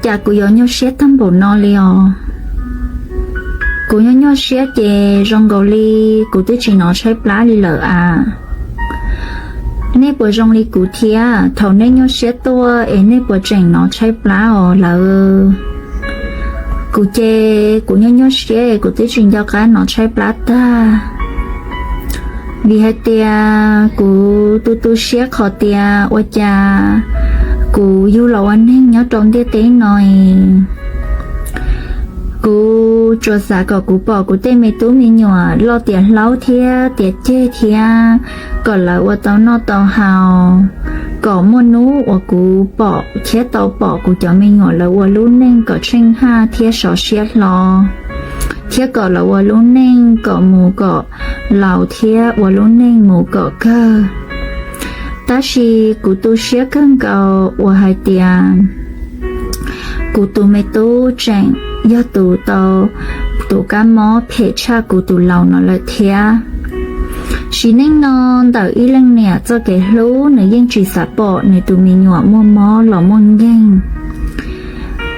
cas kuv yuav nyuaj siab tag npaum no li os? Kuv nyuaj nyuaj siab ces zoo nkaus li kuv twb tsis hnov tshaib plab li lawm as. Nej puas zoo li kuv thiab? Thaum nej nyuaj siab tuaj es nej puas tseem hnov tshaib plab os lawv? Kuv ces kuv nyuaj nyuaj siab es kuv twb tsis nco qab hnov tshaib plab tag. Vim hais tias kuv tu tu siab qhov tias ua cas kuv yug los ua neeg nyob rau ntiaj teb no es kuv tsuas xav kom kuv pom kuv tej me tub me nyuam loj tiav hlob thiab tiav ceg thiab kom lawv ua tau noj tau haus, kom muaj hnub uas kuv pom thiab tau pom kuv cov me nyuam lawv ua lub neej kom tsheej haj thiab sov siab hlo, thiab kom lawv ua lub neej kom mus kom laus thiab ua lub neej mus kom kawg. Tab sis kuv tu siab kawg nkaus uas hais tias kuv tus me tub tseem yog tus tau tus kab mob phem tshaj kuv tus laus no lawm thiab. Sim neej no ntawm ib leej niam txoj kev hlub nws yeej tsis xav pom nws tus me nyuam muaj mob los muaj nkeeg.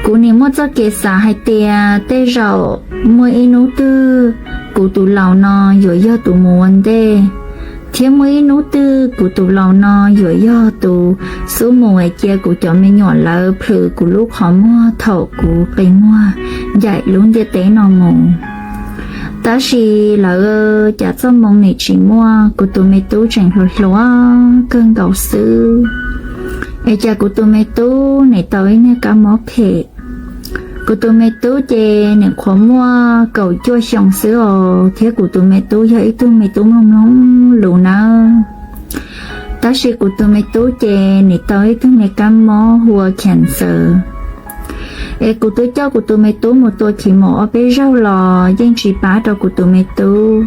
Kuv nim muaj txoj kev xav hais tias tej zaum muaj ib hnub twg kuv tus laus no yuav yog tus mus ua ntej, thiab muaj ib hnub twg kuv tus laus no yuav yog tus xub mus es cia kuv cov me nyuam lawv plhws kuv lub qhov muag thaum kuv qi muag ncaim lub ntiaj teb no mus. Tab sis lawv cas txoj moo nim tsis muaj, kuv tus me tub tseem hluas hluas kawg nkaus xwb, es cas kuv tus me tub nim tau ib niag kab mob phem. Kuv tus me tub ces nim qhuav muaj kaum cuaj xyoo xwb os, thiab kuv tus me tub yog ib tug me tub mloog mloog lus nawb. Tab sis kuv tus me tub ces nim tau ib tug me kab mob hu ua cancer. Es kuv twb coj kuv tus me tub mus tua chemo ob peb zaug los yeej tsis pab rau kuv tus me tub.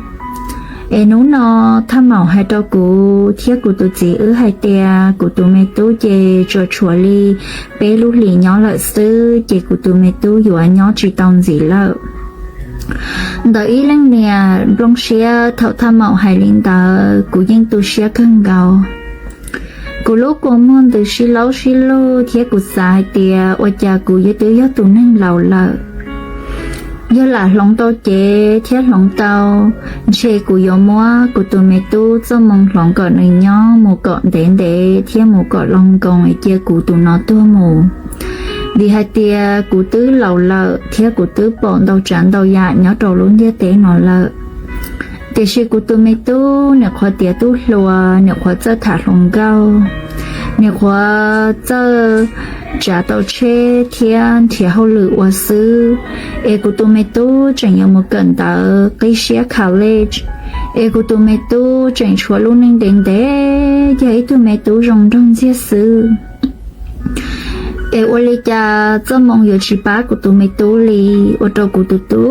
Es hnub no Thaj Maum hais rau kuv thiab kuv tus txiv wb hais tias kuv tus me tub ces tsuas tshuav li peb lub hlis nyob lawm xwb ces kuv tus me tub yuav nyob tsis tau ntxiv lawm. Ntawm ib leej niam nplooj siab thaum Thaj Maum hais li ntawd kuv yeej tu siab kawg nkaus. Kuv lub kua muag ntws sib laub sib lug thiab kuv xav hais tias ua cas kuv yuav twb yog tus neeg laus lawm. Yog lam hloov tau cev thiab hloov tau, ntshe kuv yuav muab kuv tus me tub txoj moo hloov kom nws nyob mus kom ntev ntev thiab mus kom laus nkoos es cia kuv tus no tuag mus. Vim hais tias kuv twb laus lawm thiab kuv twb pom ntau tsav ntau yam nyob rau lub ntiaj teb no lawm. Tiam sis kuv tus me tub nim qhuav tiav tub hluas, nim qhuav txawj tham hluas nkauj, nim qhuav txawj tsav tau tsheb thiab nrhiav hauj lwm ua xwb, es kuv tus me tub tseem yuav mus kawm ntawv qib siab college, es kuv tus me tub tseem tshuav lub neej ntev ntev yog ib tug me tub zoo nraug ntxiag xwb. Es ua li cas txoj moo yuav tsis pab kuv tus me tub li, ua rau kuv tu tu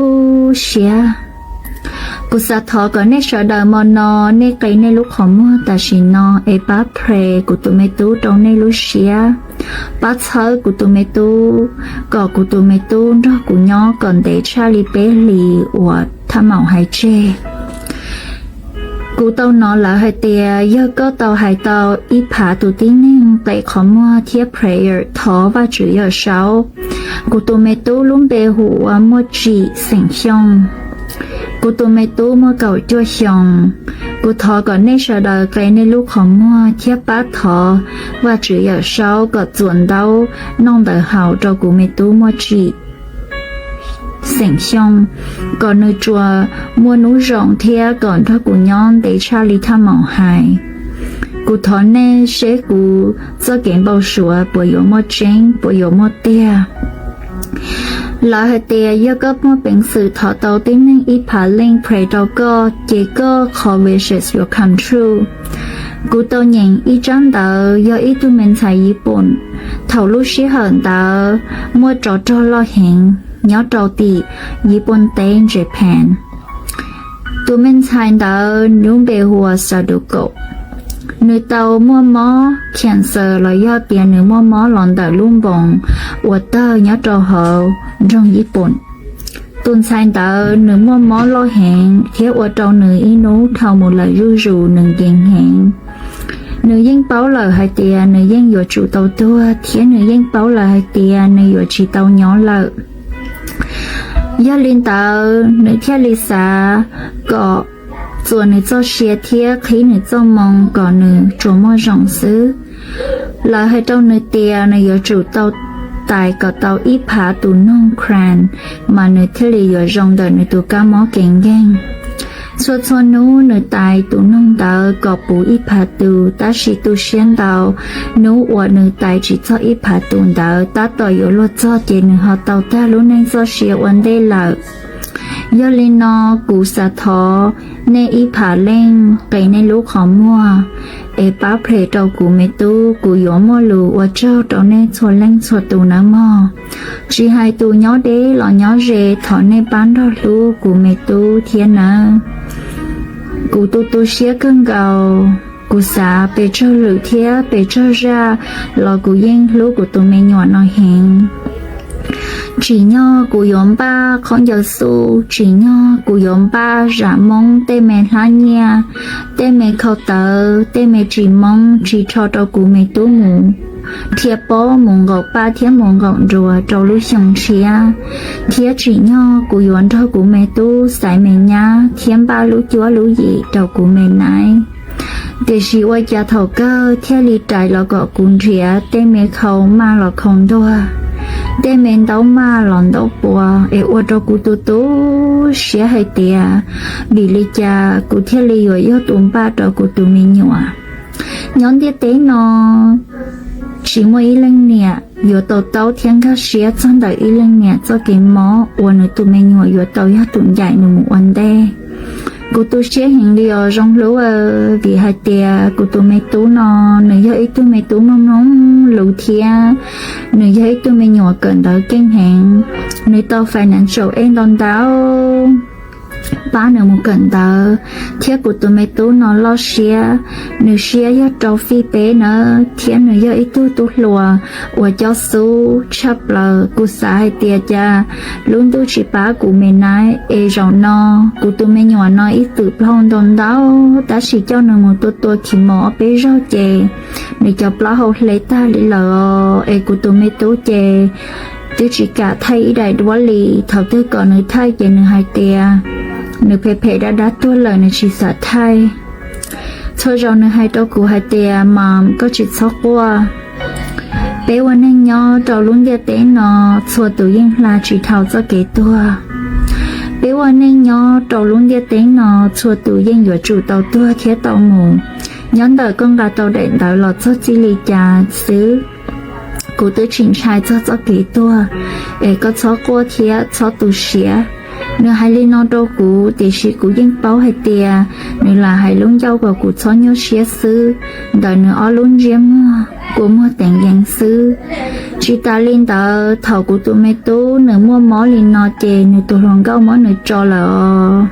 siab. Kuv xav thov kom nej sawv daws mo no nej qe nej lub qhov muag tam sim no es pab pray kuv tus me tub rau nej lub siab, pab txhawb kuv tus me tub kom kuv tus me tub nrog kuv nyob kom ntev tshaj li peb hlis uas Thaj Maum hais tseg. Kuv tau hnov lawv hais tias yog koj tau hais tau ib phav tus tib neeg qe qhov muag thiab prayer thov Vajtswv Yawm Saub. Kuv tus me tub lub npe hu ua Muaj Tsim xeem Xyooj. Kuv tus me tub muaj kaum cuaj xyoos. Kuv thov kom nej sawv daws qe nej lub qhov muag thiab pab thov Vajtswv Yawm Saub kom txuas ntaub noj ntawd haus rau kuv me tub Muaj Tsim xeem Xyooj, kom nws tsuas muaj hnub zoo thiab kom nrog kuv nyob ntev tshaj li Thaj Maum hais. Kuv thov nej seb kuv txoj kev npau suav puas yuav muaj tseeb, puas yuav muaj tiag. Lawv hais tias yog koj muaj peev xwm thov tau tib neeg ib phav leej pray rau koj ces koj qhov wishes yuav come true. Kuv tau nyeem ib tsab ntawv yog ib tug me ntxhais Yiv Pooj, thaum lub sij hawm ntawd muaj tsov rog loj heev nyob rau tim Yiv Pooj teb Japan. Tus me ntxhais ntawd lub npe hu ua Saduko. Nws tau muaj mob cancer los yog tias nws muaj mob los ntawm lub npoos uas tawg nyob rau hauv nroog Yiv Pooj. Tus ntxhais ntawd nws muaj mob loj heev thiab ua rau nws ib hnub dhau mus lawm zuj zus, nws nkees heev. Nws yeej paub lawm hais tias nws yeej yuav tsum tau tuag thiab nws yeej paub lawm hais tias nws yuav tsis tau nyob lawm. Yog li ntawd nws thiaj li xav kom txuas nws txoj sia thiab qhib nws txoj moo kom nws tsuas muaj zoo xwb. Lawv hais rau nws tias nws yuav tsum tau tais kom tau ib phav tus noog Crown mas nws thiaj li yuav zoo ntawm nws tus kab mob kev nkeeg. Txhua txhua hnub nws tais tus noog ntawd kom puv ib phav tus, tab sis tu siab ntau, hnub uas nws tais tsis txog ib phav tus ntawd tab tom yuav luag txog ces nws ho tau tag lub neej txoj sia ua ntej lawm. Yog li no kuv xav thov nej ib phav leej qe nej lub qhov muag es pab phem rau kuv me tub, kuv yuav muaj lus ua tsaug rau nej txhua leej txhua tus nawb mog. Tsis hais tus nyob deb los nyob ze, thov nej pab nrog hlub kuv me tub thiab nawb. Kuv tu tu siab kawg nkaus, kuv xav pes tsawg lwm thiab pes tsawg zaj los kuv yeej hlub kuv tus me nyuam no heev. Tsim nyog kuv yuav npaj khaub ncaws xu, tsim nyog kuv yuav npaj zam moob tej me hlab nyiaj, tej me khau tawv, tej me tsis moob tsis rho rau kuv me tub mus dhia pob mus nqaum paj thiab mus nqaum nruas rau lub xyoo tshiab, thiab tsim nyog kuv yuav nrog kuv me tub xaiv me nyab thiab npaj lub cuab lub yim rau kuv me nab. Tiam sis ua cas thaum kawg thiaj li rais los kom kuv nrhiav tej me khau maj los khau ntuag, tej me ntaub maj los ntaub pua, es ua rau kuv tu tu siab hais tias vim li cas kuv thiaj li yuav yog tus npaj rau kuv tus me nyuam. Nyob ntiaj teb no tsis muaj ib leej niam yuav to taub thiab nkag siab txog ntawm ib leej niam txoj kev mob uas nws tus me nyuam yuav tau yog tus ncaim nws mus ua ntej. Kuv tu siab heev li os zoo hlub, vim hais tias kuv tus me tub no nws yog ib tug me tub mloog mloog lus thiab nws yog ib tug me nyuam kawm ntawv keej heev. Nws tau financial aid ntau ntau pab nws mus kawm ntawv, thiab kuv tus me tub no loj siab, nws siab yog rau fij peb nawb, thiab nws yog ib tug tub hluas uas cob xub tshaj plaws. Kuv xav hais tias cas lub ntuj tsis pab kuv me nab es zaum no kuv tus me nyuam no ib txwm plaub ntau ntau, tab sis coj nws mus tua tua khis mos ob peb zaug ces nws cov plaub hau hle tag li lawm os. Es kuv tus me tub ces twb tsis kam thaij ib daim duab li, thaum twg kom nws thaij ces nws hais tias nws phem phem dab dab tuag lawm nws tsis xav thaij. Txhua zaus nws hais rau kuv hais tias, Mom, koj tsis txhob quaj. Peb ua neej nyob rau lub ntiaj teb no txhua tus yeej hla tsis dhau txoj kev tuag. Peb ua neej nyob rau lub ntiaj teb no txhua tus yeej yuav tsum tau tuag thiab tau mus. Nyob ntawm koj nqa tau daim ntawv los txog txij li cas xwb, kuv twb tsis ntshai txog txoj kev tuag, es koj txhob quaj thiab txhob tu siab. Nws hais li no rau kuv, tiam sis kuv yeej paub hais tias nws lam hais lub ncauj kom kuv txhob nyuaj siab xwb, ntawm nws ob lub ntsiab muag kua muag teev yees xwb. Tsis tas li ntawd, thaum kuv tus me tub nws muaj mob li no ces nws tus hluas nkauj muab nws tso lawm os.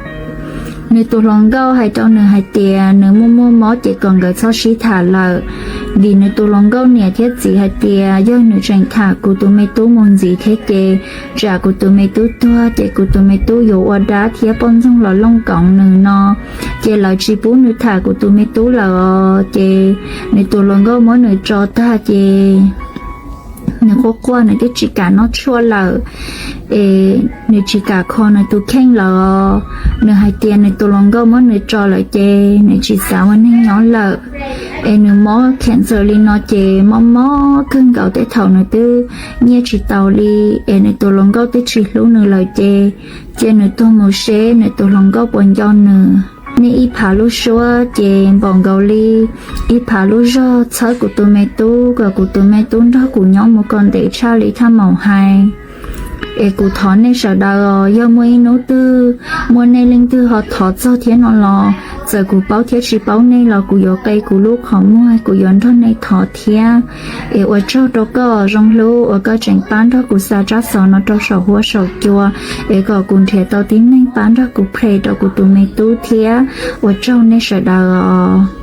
Nws tus hluas nkauj hais rau nws hais tias nws muaj muaj mob ces kom nkawd txhob sib tham lawm, vim nws tus hluas nkauj niam thiab txiv hais tias yog nws tseem tham kuv tus me tub mus ntxiv thiab ces tsam kuv tus me tub tuag ces kuv tus me tub yuav ua dab thiab poj ntxoog los looj koov nws no, ces lawv tsis pub nws tham kuv tus me tub lawm os. Ces nws tus hluas nkauj muab nws tso tag ces nws quaj quaj, nws twb tsis kam noj tshuaj lawm, es nws tsis kam kho nws tus kheej lawm os. Nws hais tias nws tus hluas nkauj muab nws tso lawm ces nws tsis xav ua neej nyob lawm, es nws mob cancer li no ces mob mob kawg nkaus, tej thaum nws twb nyiaj tsis tau li, es nws tus hluas nkauj twb tsis hlub nws lawm ces cia nws tuag mus seb nws tus hluas nkauj puas nco nws. Nej ib phav lub suab ces npaum nkaus li ib phav lub zog txhawb kuv tus me tub kom kuv tus me tub nrog kuv nyob mus kom ntev tshaj li thaj maum hais. Es kuv thov nej sawv daws os, yog muaj ib hnub twg muaj nej leej twg ho thov txog thiab no los, txawm kuv paub thiab tsis paub nej los kuv yuav qe kuv lub qhov muag, kuv yuav nrog nej thov thiab. Es ua tsaug rau koj zoo hlub uas koj tseem pab nrog kuv xa tsab xov no rau saum huab saum cua, es kom kuv nrhiav tau tib neeg pab nrog kuv pray rau kuv tus me tub thiab. Ua tsaug nej sawv daws os.